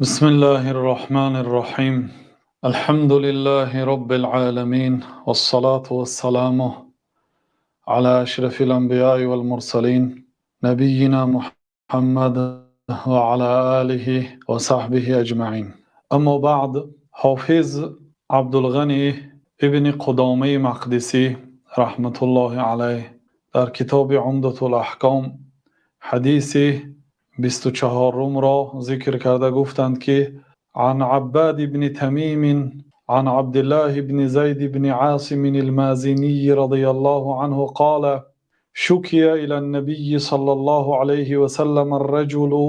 Бисмиллаҳир-раҳмонир-раҳим. Алҳамду лиллаҳи роббил-оламин, вас-салоту вас-саламу ала ашрафил-анбиёи вал-мурсалин, набиййина Муҳаммад ва ала олиҳи ва саҳбиҳи аҷмаин. Аммо баъд, Ҳофиз Абдулғанӣ ибни Қудома Муқаддасӣ раҳматуллоҳи алайҳи дар китоби Умдатул-аҳком ҳадиси 24-умро зикр карда гуфтанд, ки ан Аббод ибни Тамим ан Абдуллоҳ ибни Зайд ибни Осим ал-Мозинӣ разияллоҳу анҳу қола: шукия илан-набийи саллаллоҳу алайҳи ва саллам ар-раҷулу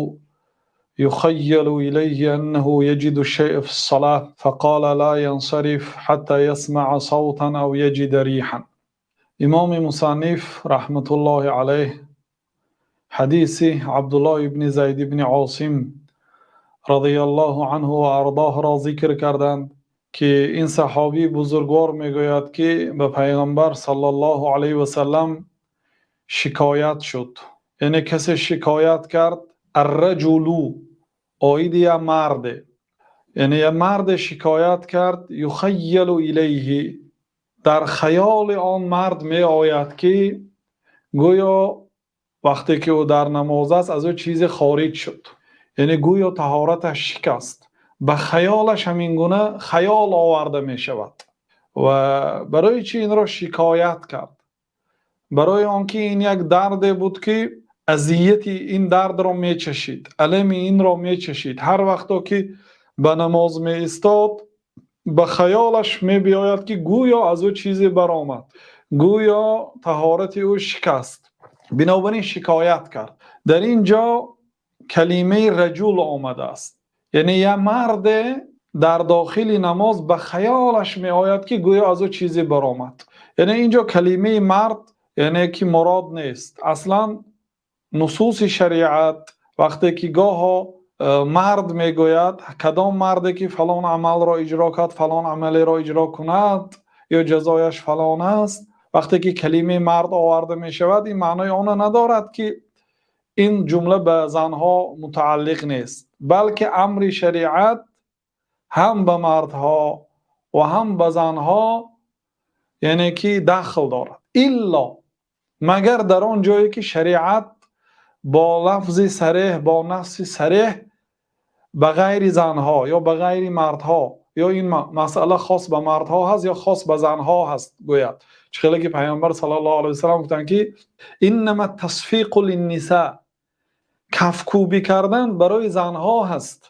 юхайялу илайҳи аннаҳу яҷиду ш-шайъа фис-салоти, фақола: ло янсариф ҳатто ясмаъа савтан ав яҷида риҳан. Имом Мусанниф раҳматуллоҳи алайҳи ҳадиси Абдуллоҳ ибни Зайд ибни Осим разияллоҳу анҳу ва ардоҳро зикр карданд, ки ин саҳобии бузургвор мегӯяд, ки ба Паёмбар саллаллоҳу алайҳи васаллам шикоят шуд. Яъне касе шикоят кард, ар-раҷулу оид як мард, яъне як мард шикоят кард, юхайялу илайҳи, дар хаёли он мард меояд, ки гӯё вақте ки ӯ дар намоз аст, аз ӯ чизе хориҷ шуд. Яъне гӯё таҳораташ шикаст. Ба хаёлаш ҳамин гуна хаёл оварда мешавад. Ва барои чӣ инро шикоят кард? Барои онки ин як дарде буд, ки озори ин дардро мечашид, алами инро мечашид. Ҳар вақт ки ба намоз меистод, ба хаёлаш меояд, ки гӯё аз ӯ чизе баромад, гӯё таҳорати ӯ шикаст. Бинобар ин шикоят кард. Дар инҷо калимаи раҷул омадааст. Яъне як мард дар дохили намоз ба хаёлаш меояд, ки гӯё аз ӯ чизе баромад. Яъне инҷо калимаи мард, яъне ки мурод нест. Асло нусуси шариат вақте ки гоҳе мард мегӯяд, кадом марде ки фалон амалро иҷро кард, фалон амалро иҷро кунад ё ҷазояш фалон аст. Вақте ки калимаи мард оварда мешавад, ин маънои онро надорад, ки ин ҷумла ба занҳо мутааллиқ нест, балки амри шариат ҳам ба мардҳо ва ҳам ба занҳо, яъне ки дахл дорад. Илло магар дар он ҷое ки шариат бо лафзи сареҳ, бо насси сареҳ ба ғайри занҳо ё ба ғайри мардҳо, ё ин масъала хос ба мардҳо ҳаст ё хос ба занҳо ҳаст гӯяд. Чӣ хеле ки Паёмбар саллаллоҳу алайҳи васаллам гуфтанд, ки иннамат-тасфиқу лин-нисо, кафкӯбӣ кардан барои занҳо ҳаст.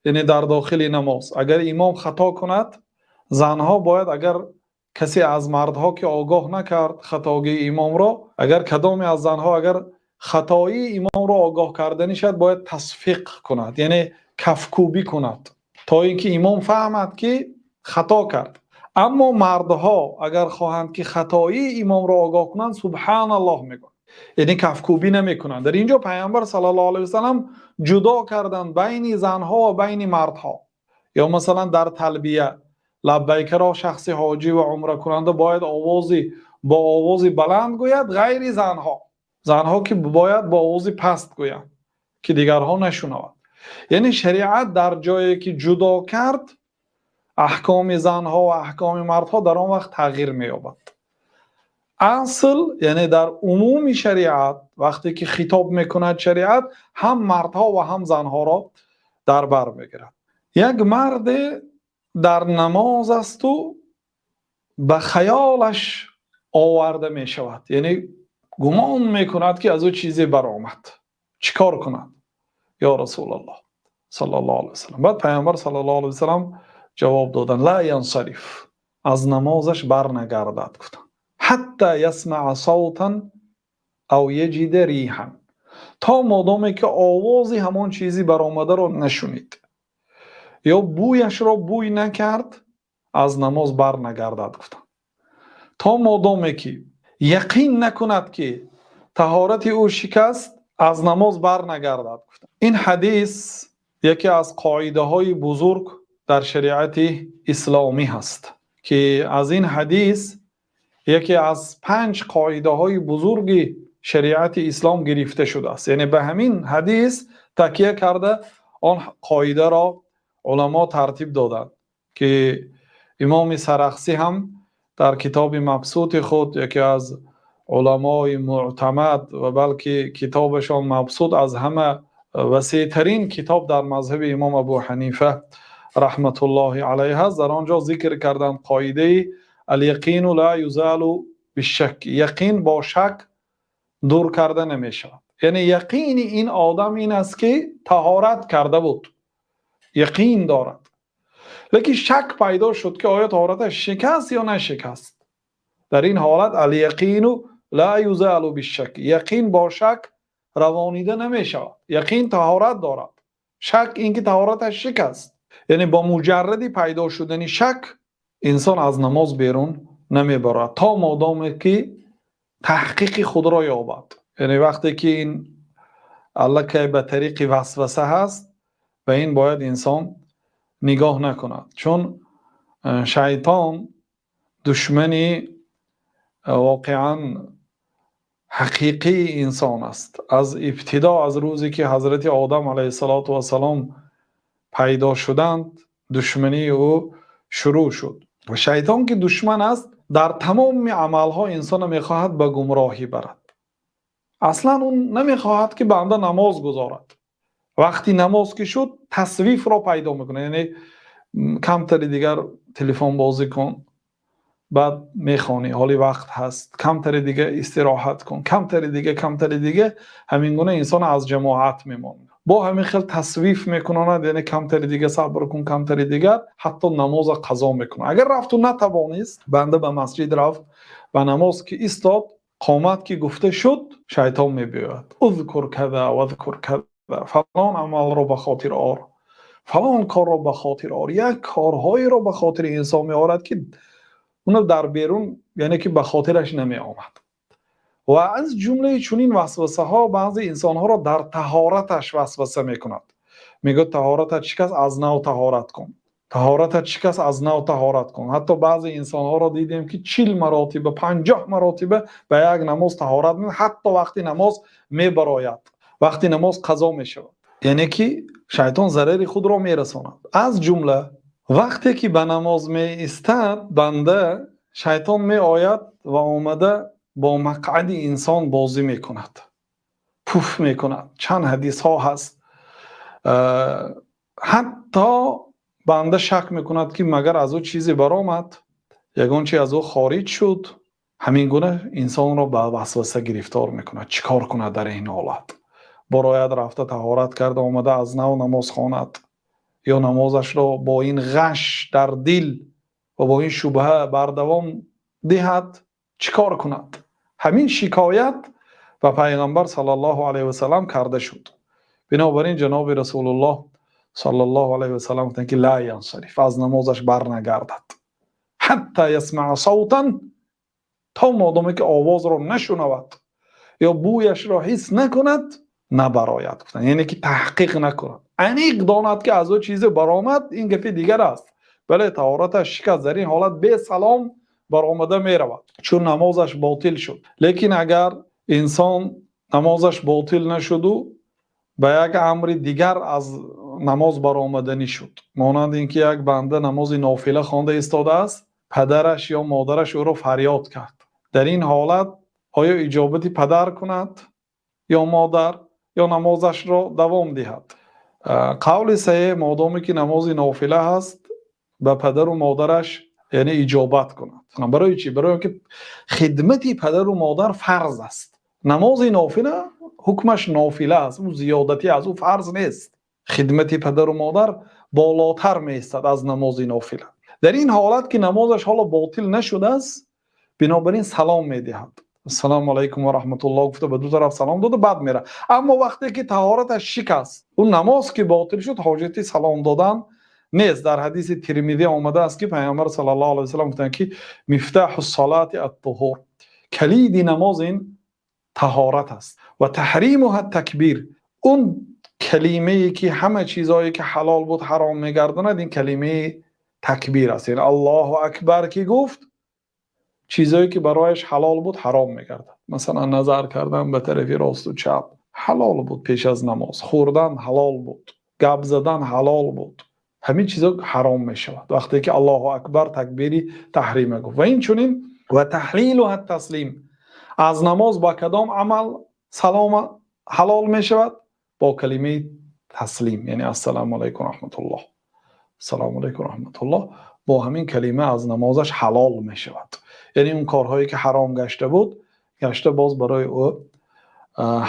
Яъне дар дохили намоз агар имом хато кунад, занҳо бояд, агар касе аз мардҳо ки огоҳ накард хатои имомро, агар кадоме аз занҳо агар хатои имомро огоҳ карданӣ шавад, бояд тасфиқ кунад, яъне кафкӯбӣ кунад, то инки имом фаҳмад, ки хато кард. Аммо мардҳо агар хоҳанд, ки хатои имомро огоҳ кунанд, субҳоналлоҳ мегӯянд. Яъне кафкӯбӣ намекунанд. Дар инҷо Паёмбар саллаллоҳу алайҳи васаллам ҷудо карданд байни занҳо ва байни мардҳо. Ё масалан дар талбия лаббайкро шахси ҳоҷӣ ва умракунанда бояд бо овози баланд гӯяд, ғайри занҳо. Занҳо ки бояд бо овози паст гӯянд, ки дигарон нашунаванд. Яъне шариат дар ҷое ки ҷудо кард, аҳкоми занҳо ва аҳкоми мардҳо дар он вақт тағйир меёбад. Асл, яъне дар умуми шариат вақте ки хитоб мекунад шариат, ҳам мардҳо ва ҳам занҳоро дар бар мегирад. Як мард дар намоз аст ва ба хаёлаш оварда мешавад. Яъне гумон мекунад, ки аз ӯ чизе баромад. Чӣ кор кунад? Ё Расулуллоҳ саллаллоҳу алайҳи васаллам. Баъд Паёмбар саллаллоҳу алайҳи васаллам ҷавоб доданд: ло янсариф, аз намозаш барнагардад, гуфтанд. Ҳатто ясмаъа савтан ав яҷида риҳан. То модоме ки овози ҳамон чизе баромадаро нашунид ё бӯяшро бӯй накард, аз намоз барнагардад, гуфтанд. То модоме ки яқин накунад, ки таҳорати ӯ шикаст, аз намоз барнагардад, гуфтанд. Ин ҳадис яке аз қоидаҳои бузург дар шариати исломӣ ҳаст, ки аз ин ҳадис яке аз панҷ қоидаҳои бузурги шариати ислом гирифта шудааст. Яъне ба ҳамин ҳадис такя карда Он қоидаро уламо тартиб додаанд, ки Имом Сарахсӣ ҳам дар китоби Мабсути худ, яке аз уламои мӯътамад ва балки китобашон Мабсут аз ҳама васеътарин китоб дар мазҳаби Имом Абӯҳанифа раҳматуллоҳи алайҳи аст, дар он ҷо зикр карданд қоидаи ал-яқину ло юзолу биш-шакк. Яқин бо шак дур карда намешавад. Яъне яқини ин одам ин аст, ки таҳорат карда буд. Яқин дорад. Лекин шак пайдо шуд, ки оё таҳораташ шикаст ё нашикаст. Дар ин ҳолат ал-яқину ло юзолу биш-шакк. Яқин бо шак равонида намешавад. Яқин таҳорат дорад. Шак инки таҳораташ шикаст. Яъне бо муҷаррад пайдо шудани шак инсон аз намоз берун намебарад то модоме ки таҳқиқи худро ёбад. Яъне вақте ки ин аллакай ба тариқи васваса ҳаст, ба ин бояд инсон нигоҳ накунад, чун шайтон душмани воқеан ҳақиқии инсон аст. Аз ибтидо, аз рӯзе ки Ҳазрати Одам алайҳиссалоту вассалом пайдо шуданд, душмании ӯ шурӯъ шуд. Ва шайтон ки душман аст, дар тамоми амалҳо инсонро мехоҳад ба гумроҳӣ барад. Аслан ӯ намехоҳад, ки банда намоз гузорад. Вақти намоз ки шуд, тасвифро пайдо мекунад. Яъне камтаре дигар телефон бозӣ кун, баъд мехонӣ, ҳоло вақт ҳаст, камтаре дигар истироҳат кун, камтаре дигар, камтаре дигар, ҳамин гуна инсон аз ҷамоат мемонад. Бо ҳамин хел тасвиф мекунанд, яъне камтаре дигар сабр кун, камтаре дигар, ҳатто намозро қазо мекунад. Агар рафту натавонист, банда ба масҷид рафт, ба намоз ки истод, қомат ки гуфта шуд, шайтон мебиёяд. Узкур каза вазкур каза, фалон амалро ба хотир ор, фалон корро ба хотир ор. Як корҳоеро ба хотири инсон меорад, ки уно дар берун, яъне ки ба хотираш намеомад. Ва аз ҷумлаи чунин васвасаҳо баъзе инсонҳоро дар таҳораташ васваса мекунад. Мегӯяд: таҳоратат шикаст, аз нав таҳорат кун. Таҳоратат шикаст, аз нав таҳорат кун. Ҳатто баъзе инсонҳоро дидем, ки 40 маротиба, 50 маротиба ба як намоз таҳорат мекунад, ҳатто вақти намоз мебарояд, вақти намоз қазо мешавад. Яъне ки шайтон зарари худро мерасонад. Аз ҷумла вақте ки ба намоз меистад банда, шайтон меояд ва омада бо мақъади инсон бозӣ мекунад, пуф мекунад. Чанд ҳадисҳо ҳаст, ҳатто банда шак мекунад, ки магар аз ӯ чизе баромад, ягон чи аз ӯ хориҷ шуд. Ҳамин гуна инсонро ба васваса гирифтор мекунад. Чӣ кор кунад дар ин ҳолат? Барояд, рафта таҳорат карда омада аз нав намоз хонад ё намозашро бо ин ғаш дар дил ва бо ин шубҳа бардавом диҳад? Чӣ кор кунад? Ҳамин шикоят ба Пайғамбар саллаллоҳу алайҳи васаллам карда шуд. Бинобар ин ҷаноби Расулуллоҳ саллаллоҳу алайҳи васаллам гуфтанд, ки ла янсариф, аз намозаш барнагардад, ҳатта ясмаа савтан, то модоме ки овозро нашунавад ё бӯяшро ҳис накунад набарояд, гуфтанд. Яъне ки таҳқиқ накунад, аниқ донад, ки аз ӯ чизе баромад, ин гапи дигар аст. Бале, таҳораташ шикаст, дар ин ҳолат бесалом баромада меравад, чун намозаш ботил шуд. Лекин агар инсон намозаш ботил нашуду ба як амри дигар аз намоз баромаданӣ шуд, монанди ин ки як банда намози нофила хонда истодааст, падараш ё модараш ӯро фарёд кард, дар ин ҳолат оё иҷобати падар кунад ё модар ё намозашро давом диҳад? Қавли саҳеҳ, модоме ки намози нофила ҳаст, ба падару модараш яъне иҷобат кунад. Барои чӣ? Барои он ки хидмати падару модар фарз аст. Намози нофила ҳукмаш нофила аст, ӯ зиёдатӣ аст, ӯ фарз нест. Хидмати падару модар болотар меистад аз намози нофила. Дар ин ҳолат ки намозаш ҳоло ботил нашудааст, бинобар ин салом медиҳад, ассалому алайкум ва раҳматуллоҳ гуфта, ба ду тараф салом дода, баъд меравад. Аммо вақте ки таҳораташ шикаст, ӯ намоз ки ботил шуд, ҳоҷати салом додан нест. Дар ҳадиси Тирмизӣ омадааст, ки Пайғамбар саллаллоҳу алайҳи васаллам гуфтанд, ки мифтаҳу ссалати аттуҳур, калиди намоз ин таҳорат аст, ва таҳримуҳа такбир, он калимае ки ҳама чизҳое ки ҳалол буд ҳаром мегардонад, ин калимаи такбир аст. Яъне Аллоҳу акбар ки гуфт, чизҳое ки барояш ҳалол буд ҳаром мегардад. Масалан, назар кардан ба тарафи росту чап ҳалол буд пеш аз намоз, хӯрдан ҳалол буд, Гап задан ҳалол буд. Ҳамин чизҳо ҳаром мешавад вақте ки Аллоҳу акбар такбири таҳрима гуфт. Ва инчунин ва таҳлилуҳат таслим, аз намоз ба кадом амал салом ҳалол мешавад? Бо калимаи таслим, яъне ассалому алайкум ва раҳматуллоҳ, ассалому алайкум ва раҳматуллоҳ, бо ҳамин калима аз намозаш ҳалол мешавад. Яъне он корҳое ки ҳаром гашта буд, гашта боз барои ӯ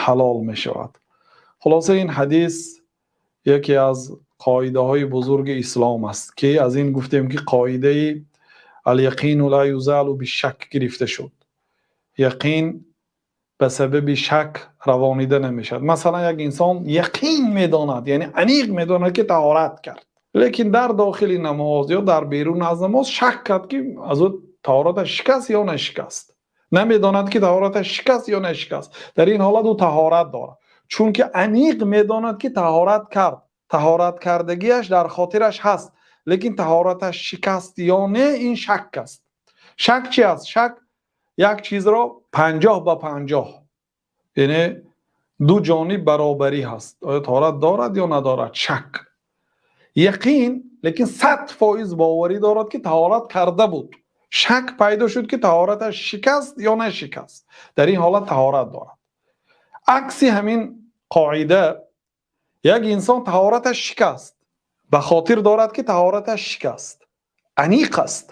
ҳалол мешавад. Хулоса, ин ҳадис яке аз қоидаҳои бузурги ислом аст, ки аз ин гуфтем ки қоидаи ал-яқину ла юзалу бишшак гирифта шуд. Яқин ба сабаби шак равонида намешавад. Масалан, як инсон яқин медонад, яъне аниқ медонад, ки таҳорат кард, лекин дар дохили намоз ё дар берун аз намоз шак кард, ки аз ӯ таҳораташ шикаст ё нашикаст. Намедонад, ки таҳораташ шикаст ё нашикаст. Дар ин ҳолат ӯ таҳорат дорад, чунки аниқ медонад, ки таҳорат кард. Таҳорат кардагиаш дар хотираш ҳаст, лекин таҳораташ шикаст ё не, ин шак аст. Шак чи аст? Шак як чизро 50 ба 50, яъне ду ҷониб баробарӣ ҳаст, оё таҳорат дорад ё надорад, шак. Яқин лекин 100% боварӣ дорад, ки таҳорат карда буд. Шак пайдо шуд, ки таҳораташ шикаст ё нашикаст. Дар ин ҳолат таҳорат дорад. Акси ҳамин қоида, як инсон таҳораташ шикаст, ба хотир дорад, ки таҳораташ шикаст, аниқ аст,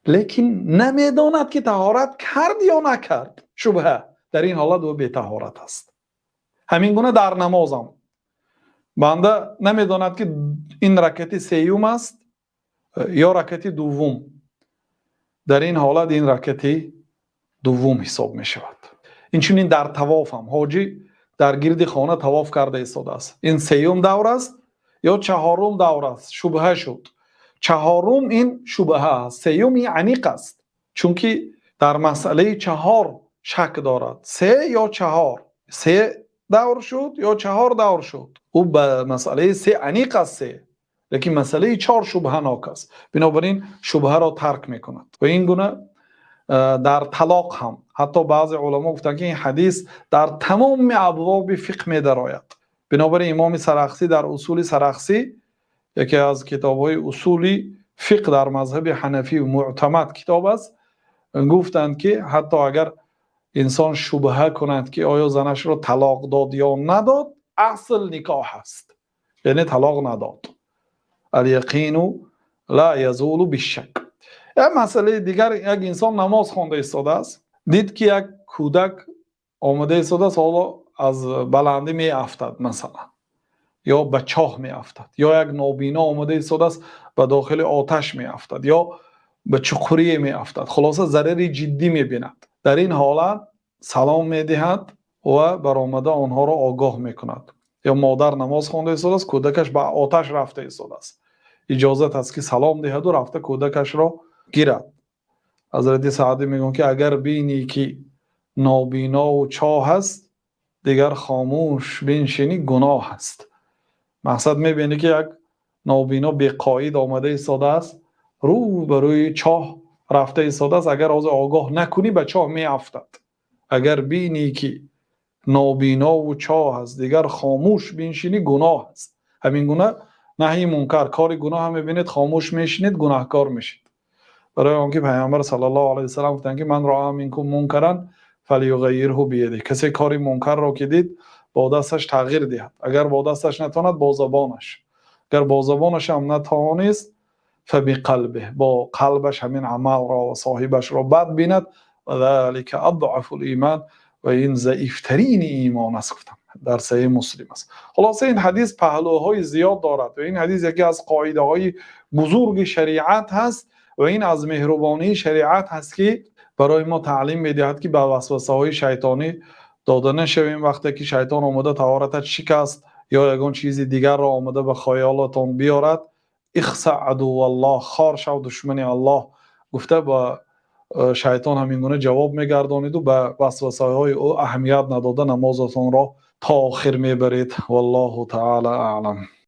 лекин намедонад, ки таҳорат кард ё накард, шубҳа. Дар ин ҳолат ӯ бетаҳорат аст. Ҳамин гуна дар намозам банда намедонад, ки ин ракати сеюм аст ё ракати дуввум. Дар ин ҳолат ин ракати дуввум ҳисоб мешавад. Инчунин дар тавофам ҳоҷӣ дар гирди хона тавоф карда истодааст. Ин сеюм давр аст ё чаҳорум давр аст? Шубҳа шуд. Чаҳорум ин шубҳа аст, сеюм ин аниқ аст, чунки дар масъалаи чаҳор шак дорад: се ё чаҳор, се давр шуд ё чаҳор давр шуд. Ӯ ба масъалаи се аниқ аст, се, лекин масъалаи чор шубҳанок аст. Бинобар ин шубҳаро тарк мекунад. Ва ин гуна дар талоқ ҳам, ҳатто баъзе уламо гуфтанд, ки ин ҳадис дар тамоми абвоби фиқҳ медарояд. Бинобар ин имоми Сарахсӣ дар Усули Сарахсӣ, яке аз китобҳои усули фиқҳ дар мазҳаби ҳанафӣ, муътамад китоб аст, гуфтанд, ки ҳатто агар инсон шубҳа кунад, ки оё занашро талоқ дод ё надод, асл никоҳ аст, яъне талоқ надод. Ал-яқину ла язулу бишшак. Як масъалаи дигар: як инсон намоз хонда истодааст, дид, ки як кӯдак омода истодааст, ҳоло аз баландӣ меафтад, масалан, ё ба чоҳ меафтад, ё як нобино омода истодааст, ба дохили оташ меафтад ё ба чуқурие меафтад. Хулоса, зарари ҷиддӣ мебинад. Дар ин ҳолат салом медиҳад ва баромада онҳоро огоҳ мекунад. Ё модар намоз хонда истодааст, кӯдакаш ба оташ рафта истодааст, иҷозат аст, ки салом диҳаду рафта кӯдакашро гирад. Ҳазрати Саъдӣ мегӯянд, ки агар бинӣ, ки нобинову чоҳ аст, дигар хомӯш биншинӣ гуноҳ аст. Мақсад, мебинӣ, ки як нобино беқоид омада истодааст, рӯ ба рӯи чоҳ рафта истодааст, агар ҳозир огоҳ накунӣ, ба чоҳ меафтад. Агар бинӣ, ки нобинову чоҳ аст, дигар хомӯш биншинӣ гуноҳ аст. Ҳамин гуна наҳйи мункар, кори гуноҳ мебинед, хомӯш мешинед, гунаҳкор мешед. Барои он ки Паёмбар саллаллоҳу алайҳи васаллам гуфтанд, ки ман раъа минкум мункаран фалюғаййирҳу бияди, касе кори мункарро ки дид, бо дасташ тағйир диҳад, агар бо дасташ натавонад, бо забонаш, агар бо забонаш ҳам натавонист, фабиқалбиҳ, бо қалбаш ҳамин амалро ва соҳибашро бад бинад. Ва залика адъафул имон, ва ин заифтарини имон аст, гуфтам, дар Саҳеҳи Муслим аст. Хулоса, ин ҳадис паҳлӯҳои зиёд дорад ва ин ҳадис яке аз қоидаҳои бузурги шариат ҳаст. Ва ин аз меҳрубонии шариат ҳаст, ки барои мо таълим медиҳад, ки ба васвасаҳои шайтонӣ дода нашавем. Вақте ки шайтон омода таҳоратат шикаст ё ягон чизи дигарро омода ба хаёлатон биёрад, ихса адуваллоҳ, хор шав, душмани Аллоҳ, гуфта ба шайтон ҳамин гуна ҷавоб мегардониду ба васвасаҳои ӯ аҳамият надода, намозатонро то охир мебаред. Валлоҳу таъала аълам.